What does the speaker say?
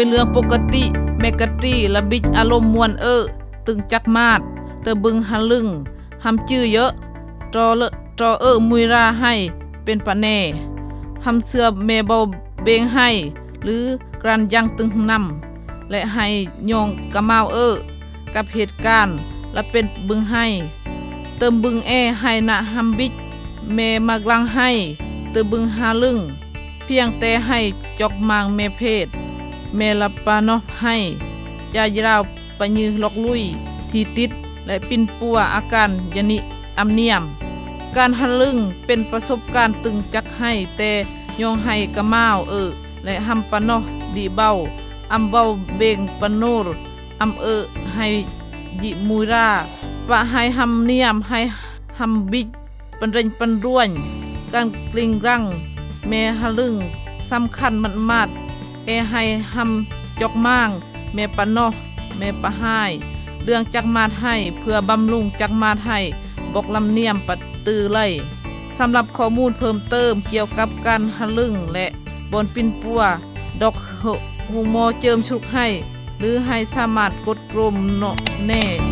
ປັນເລື່ອງປົກກະຕິ ແມ່ກະຕີລະບິດອາລົມມ່ວນເອີ ຕຶງຈັກມາດ ເຕີບຶງຫະລຶງ ຫຳຈື່ເຍີະ ຕໍເອີມຸຍຣາໄຫ້ເປັນປະແນ ຫຳເຊື່ອແມ່ເບົາເບັງໄຫ້ ຫຼືການຍັງຕຶງນຳ ແລະໄຫ້ຍ້ອງກະມາວເອີ ກັບເຫດການລະເປັນບຶງໄຫ້ ເຕີມບຶງແອໄຫ້ນະຫຳບິດ ແມ່ມາກລັງໄຫ້ ເຕີມບຶງຫາລຶງ ພຽງແຕ່ໄຫ້ຈອກມາງແມ່ເພດ ແມ່ລະປານໍໄຫ້ ຈາຍລາວປະຍືຫຼອກລຸຍ ທີ່ຕິດ ແລະປິ່ນປົວອາການຍະນິອຳນຽມ ການຫະລຶງເປັນປະສົບການຕຶງຈັກໄຫ້ແຕ່ຍ້ອງໄຫ້ກະມາວເອີ ແລະຫຳປານໍດີເບົາ ອຳເບົາເບັງປະໂນລ ອຳເອີໄຫ້ຢິມຸຍຣາ ປະໄຫ້ຫຳນຽມໄຫ້ຫຳບິດ ປັນເລັ່ງປັນດ້ວຍ ການກລິງລັງແມ່ຫະລຶງ ສຳຄັນມັດມາດ ແອໄຫ້ຫຳຈອກມາງ ແມ່ປານໍ ແມ່ປາຮາຍ ເລື່ອງຈັກມາດໄຫ້ ເພື່ອບຳລຸງຈັກມາດໄຫ້ ບອກລຳນຽມປະຕື່ໄລ ສຳລັບຂໍ້ມູນເພີ່ມເຕີມກ່ຽວກັບການຫະລຶງ ແລະບ່ອນປິ່ນປົວ ດອກໂຮງໝໍເຈີມຊຸກໄຫ້ ຫຼືໄຫ້ສາມາດກົດໂກມເນາະແນ່